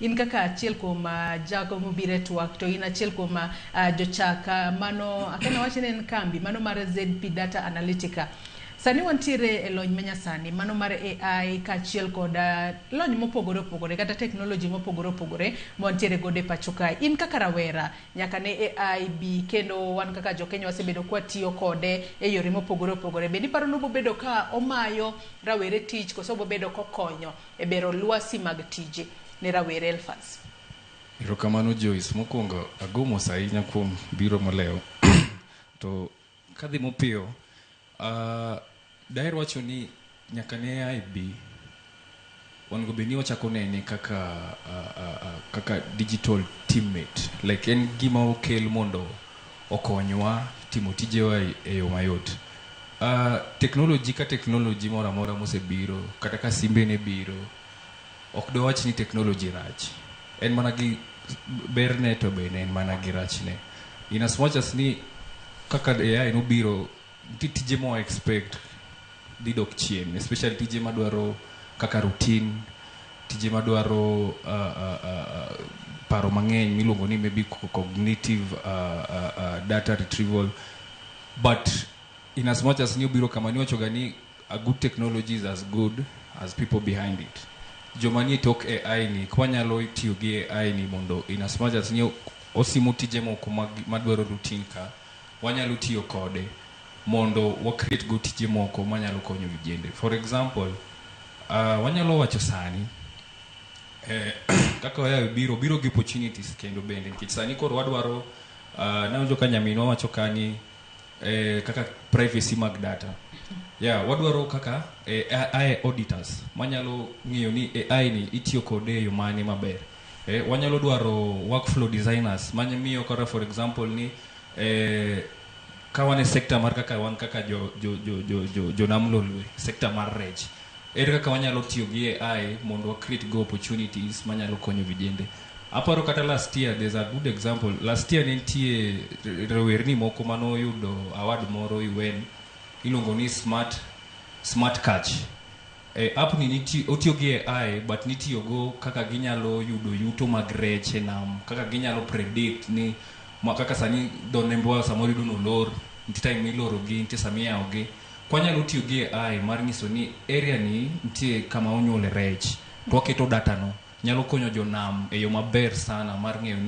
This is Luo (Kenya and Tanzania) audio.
In kaka achiel kuom jago mobiro e twak to in achiel kuom jochak mano akena wach ni en kambi mano mar ZP Data Analytica. Sani wantiere e lony manyasani mano mar AI kaachiel kod lony mopogore opogore kata technology mopogore opogore ma wantiere godo e pacho kae. In kaka rawera nyaka ne AI bi kendo wan kaka jokenya wasebedo kwatiyo kode e yore mopogore opogore. Bende iparo ni obobedo ka omayo rawere tich koso obobedo kokonyo e bero lwasi mag tije ne rawere Elfas? Erokamano Joyce. Mokwongo ago mos ahinya kuom biro molewo. To kadhi mapiyo, daher wacho ni nyaka ne AI bi, onego bed ni wachako nene kaka digital teammate. Like en gima okel mondo okonywa timo tijewa e yo mayot. Technology ka technology moro amora mosebiro, kata ka simbe ne biro, ok dwawach ni technology rach. En mana gi berne to bende en mana gi rachne. In as much as ni kaka AI nobiro, nitie tije ma expect dhi dok chien, especially tije madwaro kaka routine, tije madwaro paro mang'eny miluongo ni maybe cognitive data retrieval. But in as much as ni obiro kama niwachoga ni a good technology is as good as people behind it. Joma nie tok AI ni kwanyalo tiyo gi AI ni mondo in as much as ni osimo tije moko madwaro routine ka, wanyalo tiyo kode mondo wa create go tije moko manyalo konyo vijende. For example, wanyalo wacho sani kaka AI biro biro gi opportunities kendo bende nikech sani koro wadwaro nawinjo ka nyaminwa wacho ka ni kaka privacy mag data yeah, wadwaro kaka AI auditors manyalo ng'iyo ni AI ni itiyo kode e yo mane maber. Wanyalo dwaro workflow designers manyamiyo kata for example ni ka wan e sector mar kaka wan kaka jo nam lolwe sector mar rech ere kaka wanyalo tiyo gi AI mondo wa create go opportunities manyalo konyo vijende aparo kata last year there's a good example last year ne nitie rowerni moko manoyudo award moro UN iluongo ni smart catch app ni otiyo gi AI but nitiyo go kaka ginyalo yudo yuto mag rech e nam kaka ginyalo predict ni ma kaka sani dho nembwa samoro iyudo nolor nitie time miloro gi nitie sama iyawo gi kwanyalo tiyo gi AI mar nyiso ni area ni nitie kama onyuole rech to waketo data no nyalo konyo jonam e yo maber sana mar ng'eyo ni